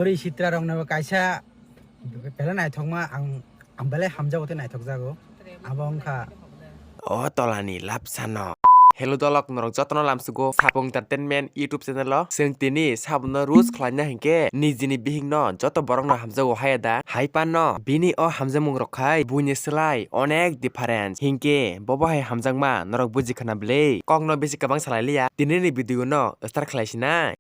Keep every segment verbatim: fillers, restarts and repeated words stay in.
Bwrwi sitra rokno kaisa belai naithokma ang, ang belai hamjago tei naithokjago. Abo wngkha o tolani lapsano. Hello dolok, norok jotono lamsugo Sapung Entertainment YouTube channel o. Chwng tini sabono roast khlaina hinkhe nijini bihikno joto borokno hamjago haya da? Hai panno bini o hamjakmung rok khai buini slai onek difference. Hinkhe bobo hai hamjakma norok buji khna bwle. Kokno bisi kwbang salai liya. Tinini video no start khlai sinai.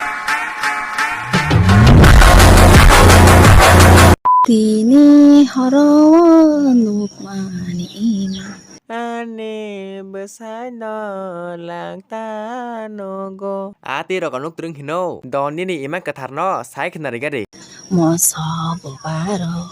Tini horo nukmani ima. Ani bwsaino langta nogo. A twi rok nuk twrwng hino. Don nini ima kwtharno sai khna rigari. Moso bubaro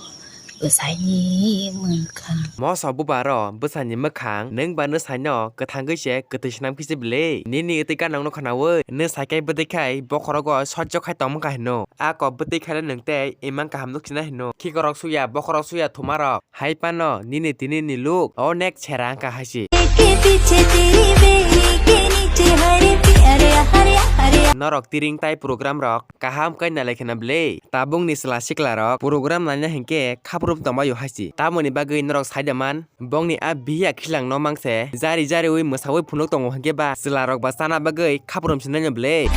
bwsaini mwkhang. Moso bubaro bwsaini mwkhang, nwng ba nwsaino kwthangwi se kwthwi swnam khe se bwle. Nini twi ganangno khnaui, nwsai khe bwtwi khai bokhorogo sojjo khai tongma kha hino. A kok bwtwi khaile nwng tei imang kaham nuk sina hino. Khikorok suya, bokhorok suya thumarok. Hai pano nini tini ni look onek sera wngkha hai se. Norok tiring tai program rok kaham khe nalai kheno bwle. Tabukni chwla sikla rok program naina hinkhe khaprum tongbaio hai se. Tamoni bagwi norok saida man, bongni a biya khilangno mangse jari jariui mwsaui phunuk tongo hinkhe ba chwla rok ba chana bagwi khaprum sinai no bwle.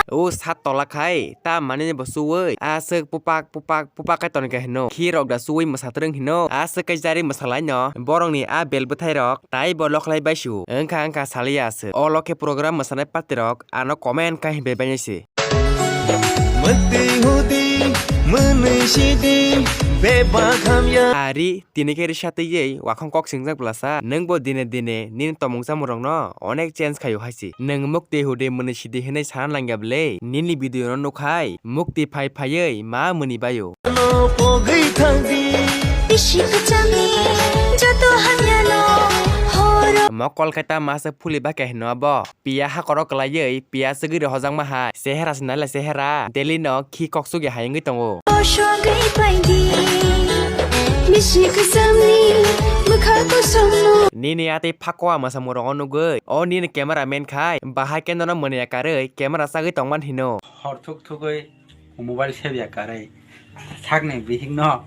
O sat tola khai ta manwi bo suwi aswk pupak pupak pupak khai tonika hino. Khi rok da suwi mwsa twrwng hino. Aswk kai jari mwsa laino. Borokni a bel bwthai rok tai bo lokhlai bai su. Wngkha wngkha saliya aswk. O lokhe program mwsanai party rok ano comment khai hinbai bainai se. Mwtwi hudi, mwnwi sidi, bebak hamya. Ari, tini khe risa twiwi wakhong kok singjak bwlasa. Nwng bo dine dine nini tomung chamung rokno onek change khaio hai se. Nwng mwtwi hudi, mwnwi sidi hinwi sana nangya bwle. Nini video no nukhai, mwtwi phai phaiwi ma mwnwi baio. No pogwi thangdi. Bisi kwchangni joto hamyano horo. Mokol khe ta masa phuli bakya hino abo. Piya hakoro kwlaiwi, piya chwgwi rohorjakma hai. Sehera se naila sehera. Daily no khi kok chugwi hai wngwi tongo. Osogwi paidi. Bisi kwchangni bwkha kosom no. Nini atwi phakwa mwsamung rogo nugwi. O nini camera man khai. Bahai khe nono mwnwi karwi camera chagwi tongman hino. Hor thuk thugwi mobile sebya karwi. Sakni bihikno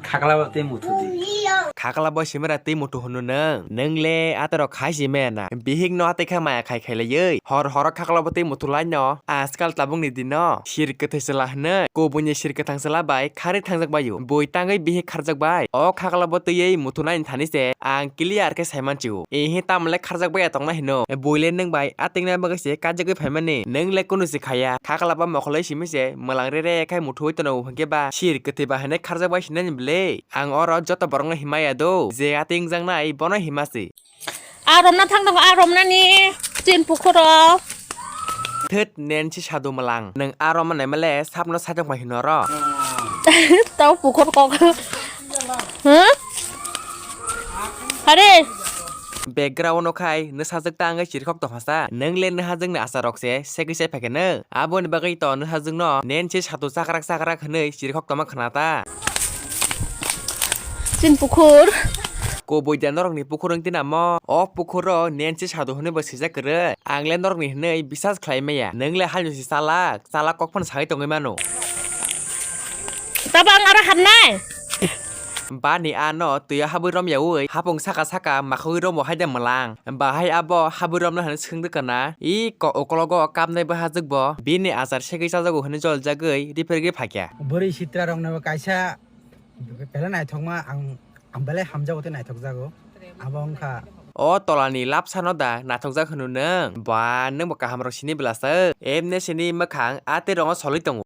khaklabo tei muthu di. Khaklabo simira tei muthu hwnwi nwng? Nwng le aterok khai si maya na. Bihikno atwi kha maya khai khai laiwi. Hor horo khaklabo tei muthu laino. Ajkal tabukni dino sir kwthwi chwla hwnwi kubuini sir kwthang chwla bai kharwi thangjak baio. Bui tangwi bihik kharjak bai. O khaklabo twiwi muthu laini thani se ang clear khe sai manchio. Ehe tamle kharjak baiya tongna hino. Buile nwng bai a tengna bagwi se kajagwi phaimani. Nwng le kunu se khaya. Khaklaba mokholoi simi se mwlang re re khai muthui tono hwnkhe ba sir kwthwi ba hwnwi kharjak bai sinani bwle. Ang oro joto borokno himaya do. Je a tengjaknai bono hima se. A romna thang tongo, a romnani chin pukhuro. Thwt nensi sadu mwlang. Nwng a romna naimale sapno sajak bai hino ro. Tau pukhur kok. Huh? Hare. Background o khai nwsajwk ta wngwi chirikhok tongphasa. Nwng le nwsajwkni asarok se segwi se phaikhe nwng. Aboni bagwi to nwsajwkno nensi sadu chakrak chakrak hwnwi chirikhok tongma khna ta. Chin pukhur. Kubui da norokni pukhur wng tinamo. O pukhuro nensi sadu hwnwi bo swijak kwrwi. Ang le norokni hwnwi bisas khlai maya. Nwng le halni si chalak. Chalak kok phano sagwi tongwi mano. Tabo ang aro habnai. Bani ano twiyo habwi romyaui hapung saka saka makhogwi romo haida mwlang. Bahai abo habwi romna hwnwi swngdi kana. I ko-, ukologo kapnai bwhajwk bo bini achar segwi chajago hwnwi joljagwi riphergwi phakya. Bwrwi sitra rokno kaisa belai naithokma ang. Ang belai hamjago tei naithokjago. Abo wngkha. O tolani lapsano da naithokjak hwnwi nwng? Ba, nwng bo kaham rok sini bwlasa. Emne sini mwkhang a tei rongo solwi tongo.